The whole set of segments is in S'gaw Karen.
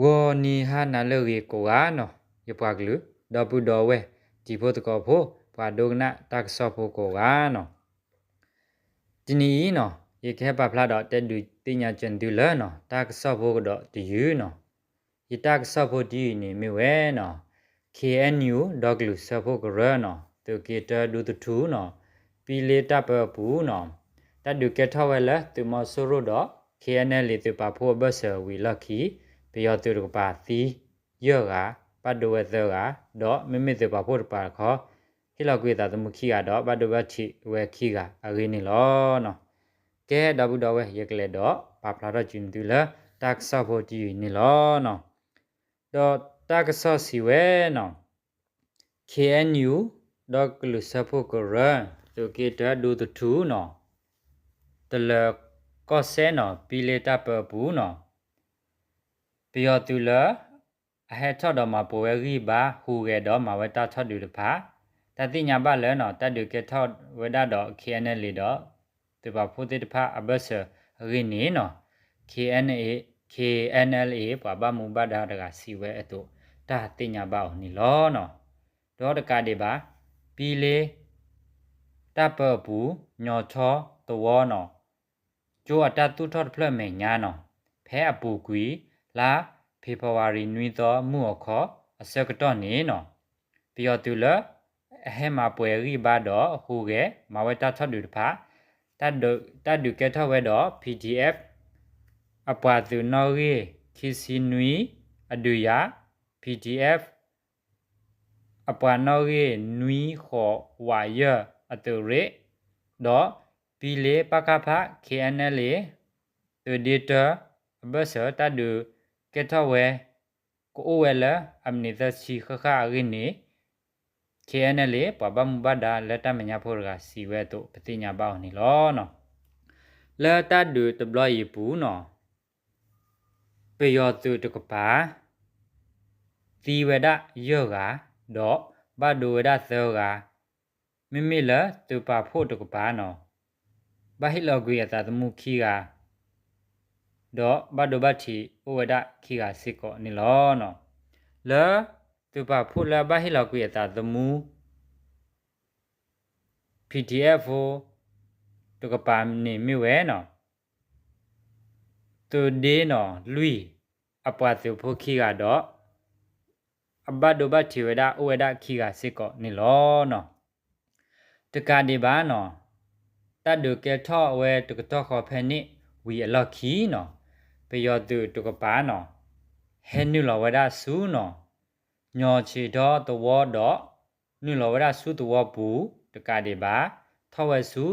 ဂီၤနံၤဟါနၤလၢအဂ့ၤကိးဂၤနီၤ, ယပှၤကလုာ် ဒီပုၢ်ဒီဝဲၢ် တံၤဖိသကိးဖိ ပှၤဒိကနၣ်တၢ်ကစီၣ်ဖိကိးဂၤနီၤ, တနံၤအံၤနီၤ ယကဟဲပာ်ဖျါဒီးတဲဒုးသ့ၣ်ညါက့ၤသုလၢနီၤ တၢ်ကစီၣ်ဖိကဒီးတယုၢ်နီၤ, ယတၢ်ကစီၣ်ဖိတယုၢ်အံၤန့ၣ်မ့ၢ်ဝဲနီၤ K N U ဒီကလုာ်စၢဖှိၣ်ကရၢနီၤ သုးက့တၢဒူသထူနီၤ ပံလ့တၢ်ပၢအပူၤနီၤ တၢ်ဒုးကဲထီၣ်ဝဲလၢသုးမီၤစိရိၤဒီး K N L A သုးပာ်ဖှိၣ်အဘၢၣ်စၢၤဝံၤအလီၢ်ခံ ပယီၤသုးတကပၤသံယဲၢ်ဂၤ ဘၣ်ဒိဝဲသၢဂၤ ဒီးမ့မ့ၢ်သုးပာ်ဖှိၣ်တကပၤတခီ ဟ့ၣ်လီၤကွံာ်အသးသမူခံဂၤဒီး ဘၣ်ဒိဘၣ်ထံးဝဲခံဂၤအဂ့ၢ်န့ၣ်လီၤ. ကဲ ဒီပုၢ်ဒီဝဲၢ် ယကလဲၤဒီးပာ်ဖျါထီၣ်က့ၤသုလၢ တၢ်ကစီၣ်ဖိတယုၢ်အံၤန့ၣ်လီၤ. ဒီးတၢ်ကစီၣ်စံးဝဲနီၤ K N U ဒီကလုာ်စၢဖှိၣ်ကရၢ သုးက့တၢဒူသထူနီၤ တလၢၤကီၢ်စဲၣ်နီၤ ပံလ့တၢ်ပၢအပူၤနီၤ ပယီၤသုးလၢ အဟဲထီၣ်ဒီးမၤပိာ်ဝဲဂံၢ်ဘါဟူးဂဲၤဒီးမၤဝဲတၢ်ထီၣ်ဒုးတဖၣ် တၢ်သ့ၣ်ညါဘၣ်လၢနီၤ တၢ်ဒုးကဲထီၣ်ဝဲဒၣ်ဒီး K N L A ဒီး သုးပာ်ဖှိၣ်သ့ၣ်တဖၣ်အဘၢၣ်စၢၤအဂ့ၢ်န့ၣ်နီၤ K N A K N L A ပှၤဘၣ်မူဘၣ်ဒါတဂၤစံးဝဲအသိး တၢ်သ့ၣ်ညါဘၣ်အီၤန့ၣ်လီၤ. ဒီးတကးဒံးဘၣ် ပံလ့ တၢ်ပၢအပူၤ ညီထီသဝီနီၤ ကၠိအတၢ်သူၣ်ထီၣ်တဖျၢၣ်အမဲာ်ညါနီၤ ဖဲအပူၤကွံာ် လါ February နွံသီမုၢ်အခီ အဆၢကတီၢ်န့ၣ်နီၤ ပယီၤသုးလၢ အဟဲမၤပှဲၤဂံၢ်ဘါဒီးဟူးဂဲၤ မၤဝဲတၢ်ထီၣ်ဒုးတဖၣ် တၢ်ဒုးကဲထီၣ်ဝဲဒီး P D F အပှၤသုးနီၣ်ဂံၢ်ခံဆံနွံအဒုးယၤ P D F အပှၤနီၣ်ဂံၢ်နွံဃိးဝးယဲၢ်အသုးရ့ၣ် ဒီးပံလ့ ပကဖ K N L A သုးဒ့တၢ အဘၢၣ်စၢၤတၢ်ဒုးကဲထီၣ်ဝဲ ကအိၣ်ဝဲလၢအမံးနံးသၢဆံဃၣ်ဃၣ်အဂ့ၢ်န့ၣ် K N L A ပှၤဘၣ်မူဘၣ်ဒါလၢတၢ်မဲာ်ညါဖိတဂၤစံးဝဲအသိး ပသ့ၣ်ညါဘၣ်အီၤန့ၣ်လီၤ. လၢတၢ်ဒုးတဘျီအံၤအပူၤနီၤ ပယီၤသုးတကပၤ သံဝဲဒၣ်ယဲၢ်ဂၤ ဒီးဘၣ်ဒိဝဲဒၣ်သၢဂၤ, မ့မ့ၢ်လၢသုးပာ်ဖှိၣ်တကပၤနီၤ ဘၣ်ဟ့ၣ်လီၤကွံာ်အသးသမူခံဂၤ ဒီးဘၣ်ဒိဘၣ်ထံးအိၣ်ဝဲဒၣ်ခံဂၤစ့ၢ်ကီးန့ၣ်လီၤ. လၢသုးပာ်ဖှိၣ်လၢအဘၣ်ဟ့ၣ်လီၤကွံာ်အသးသမူ P D F ဖိ တကပၤန့ၣ်မ့ၢ်ဝဲနီၤ သုးဒ့နီၤလွံၢ် အပှၤသုးဖိခံဂၤဒီး အဘၣ်ဒိဘၣ်ထံးဝဲဒၣ် အိၣ်ဝဲဒၣ်ခံဂၤစ့ၢ်ကီးန့ၣ်လီၤ. တကးဒံးဘၣ်နီၤ တၢ်ဒုးကဲထီၣ်ဝဲတကတီၢ်ဃီဖဲန့ၣ်ဝံၤအလီၢ်ခံနီၤ ပယီၤသုးတကပၤနီၤ ဟဲနုာ်လီၤဝဲဒၣ်ဆူနီၤ ညီဆံးထီသဝီဒီး နုာ်လီၤဝဲဒၣ်ဆူသဝီပူၤ တကးဒံးဘၣ် ထီၣ်ဝဲဆူ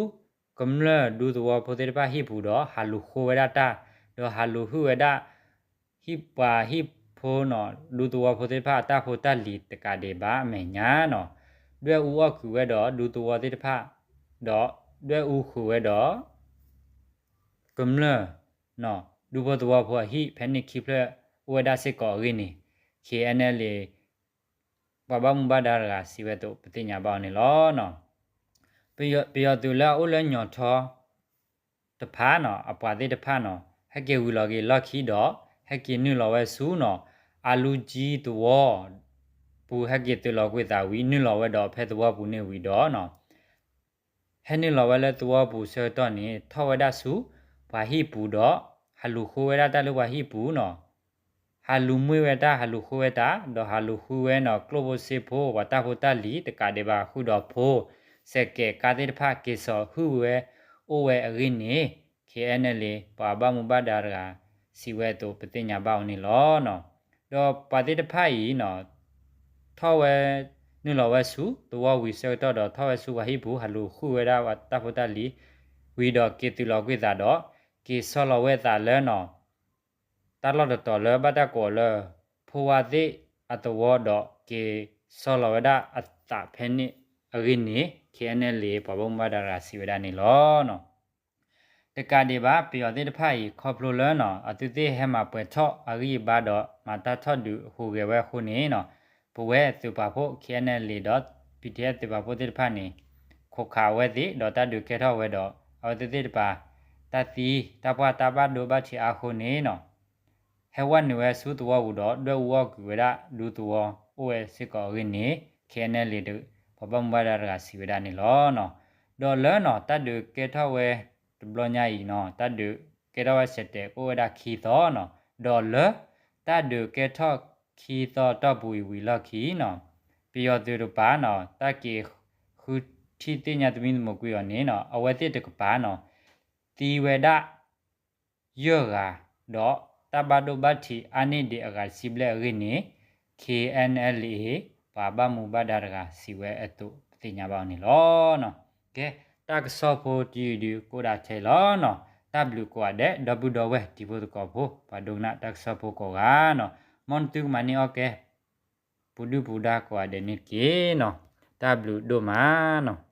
ကမျၢၢ်ဒူသဝီဖိသ့ၣ်တဖၣ်ဟံၣ်ပူၤဒီး ဟးလူၤဃုဝဲဒၣ်တၢ် ဒီးဟးလူၤဟုၣ်ဝဲဒၣ် ဟံၣ်ပှၤဟံၣ်ဖိနီၤ ဒူသဝီဖိသ့ၣ်တဖၣ်အတၢ်ဖိတၢ်လံၤတကးဒံးဘၣ်အမဲာ်ညါနီၤ ဒွဲၣ်အူအီၣ်ကုာ်ဝဲဒီးဒူသဝီသ့ၣ်တဖၣ် ဒီးဒွဲၣ်အူဃုာ်ဝဲဒီး ကမျၢၢ် ဒူဖိသဝီဖိအဟံၣ် ဖဲန့ၣ်ခံဖျၢၣ်အိၣ်ဝဲဒၣ်စ့ၢ်ကီးအဂ့ၢ်န့ၣ် K N L A ပှၤဘၣ်မူဘၣ်ဒါတဂၤစံးဝဲအသိး ပသ့ၣ်ညါဘၣ်အီၤန့ၣ်လီၤ. ပယီၤသုးလၢအအိၣ်လၢညီထီ တဖၣ်နီၤ အပှၤသ့ၣ်တဖၣ်နီၤ ဟဲက့ၤဝံၤလီၤက့ၤလီၢ်ခံဒီး ဟဲက့ၤနုာ်လီၤဝဲဆူနီၤ အလူကၠံသဝီပူၤ ဟဲက့ၤသုးလီၤကွံာ်သးဝံၤ နုာ်လီၤဝဲဒီးဖဲသဝီပူၤန့ၣ်ဝံၤဒီးနီၤ ဟဲနုာ်လီၤဝဲလၢသဝီပူၤဆၢကတီၢ်န့ၣ် ထီၣ်ဝဲဒၣ်ဆူပှၤဟံၣ်ပူၤဒီး ဟးလူၤဃုဝဲဒၣ်တၢ်လၢပှၤဟံၣ်ပူၤနီၤ ဟးလူၤမှံဝဲတၢ် ဟးလူၤဃုဝဲတၢ် ဒီးဟးလူၤဃုဝဲနီၤ ကျိၣ်ဖိစ့ဖိ ပှၤတၢ်ဖိတၢ်လံၤ တကးဒံးဘၣ်ဃုာ်ဒီးဖိ စဲးကဲးကါသ့ၣ်တဖၣ် က့ၤစိာ်ဟုၣ်ဝဲ အိၣ်ဝဲအဂ့ၢ်န့ၣ် K N L A ပှၤဘၣ်မူဘၣ်ဒါတဂၤ စံးဝဲအသိး ပသ့ၣ်ညါဘၣ်အီၤန့ၣ်လီၤ. ဒီးပှၤသ့ၣ်တဖၣ်အံၤနီၤ ထီၣ်ဝဲ နုာ်လီၤဝဲဆူသဝီဝံၤဆၢကတီၢ်ဒီး ထီၣ်ဝဲဆူပှၤဟံၣ်ပူၤ ဟးလူၤဃုဝဲဒၣ်ပှၤတၢ်ဖိတၢ်လံၤ ဝံၤဒီးက့ၤသုးလီၤကွံာ်သးဒီး က့ၤဆီလီၤဝဲသးလၢနီၤ တၢ်လီၢ်တတီၤလၢဘၣ်တၢ်ကိးအီၤလၢ ဖိဝါသ့ၣ်အသဝီဒီး က့ၤဆီလီၤဝဲဒၣ်အသးဖဲန့ၣ်အဂ့ၢ်န့ၣ် K N L A ပှၤဘၣ်မူဘၣ်ဒါတဂၤစံးဝဲဒၣ်န့ၣ်လီၤ. တကးဒံးဘၣ် ပယီၤသ့ၣ်တဖၣ်အံၤ ခီဖျိလၢနီၤ အဝဲသ့ၣ်ဟဲမၤပှဲၤထီၣ်အဂံၢ်အဘါဒီး မၤတၢ်ထီၣ်ဒုးဟူးဂဲၤဝဲအဃိန့ၣ်နီၤ ပဝဲသုးပာ်ဖှိၣ် K N L A ဒီး P D F သုးပာ်ဖှိၣ်သ့ၣ်တဖၣ်န့ၣ် ခိးခးအဝဲသ့ၣ် ဒီးတၢ်ဒုးကဲထီၣ်ဝဲဒီး အဝဲသ့ၣ်သ့ၣ်တဖၣ် တၢ်သံ တၢ်ပှၢ် တၢ်ဘၣ်ဒိဘၣ်ထံးအါအဃိန့ၣ်နီၤ ဟဲဝဲနုာ်ဝဲဆူသဝီပူၤဒီး ဒွဲၣ်အူအီၣ်ကွံာ်ဝဲဒၣ်ဒူသဝီအိၣ်ဝဲစ့ၢ်ကီးအဂ့ၢ်န့ၣ် KNLA ပှၤဘၣ်မူဘၣ်ဒါတဂၤစံးဝဲဒၣ်န့ၣ်လီၤ. ဒီးလၢနီၤ တၢ်ဒုးကဲထီၣ်ဝဲတဘျီညါအံၤနီၤ တၢ်ဒုးကဲထီၣ်ဝဲစဲးတဲာ်အိၣ်ဝဲဒၣ်ခံသီနီၤ ဒီးလၢတၢ်ဒုးကဲထီၣ်ခံသီတီၢ်ပူၤအံၤဝံၤလီၢ်ခံနီၤ ပယီၤသုးတကပၤနီၤ တၢ်က့ၤဃုထံၣ်သ့ၣ်ညါသမံသမိးကွံာ်အီၤန့ၣ်နီၤ အဝဲသ့ၣ်တကပၤနီၤ သံဝဲဒၣ် ယဲၢ်ဂၤ ဒီးတၢ်ဘၣ်ဒိဘၣ်ထံးအါန့ၢ်ဒံးအဂၤတဆံဘျဲၣ်အဂ့ၢ်န့ၣ် KNLA ပှၤဘၣ်မူဘၣ်ဒါတဂၤစံးဝဲအသိး ပသ့ၣ်ညါဘၣ်အီၤန့ၣ်လီၤ. ကဲ တၢ်ကစီၣ်ဖိတယုၢ်ဒုးကအိၣ်ဒၣ်ထဲအံၤလီၤနီၤ တၢ်ဘျုးကိးဂၤဒဲး ဒီပုၢ်ဒီဝဲၢ်တံၤဖိသကိးဖိ ပှၤဒိကနၣ်တၢ်ကစီၣ်ဖိကိးဂၤနီၤ မ်နသုကမၤန့ၢ်အီၣ်ကဲ ပူၤဒုၣ်ပူၤဒါကိးဂၤဒဲးန့ၣ်တက့ၢ်နီၤ တၢ်ဘျုးဒိၣ်မးနီၤ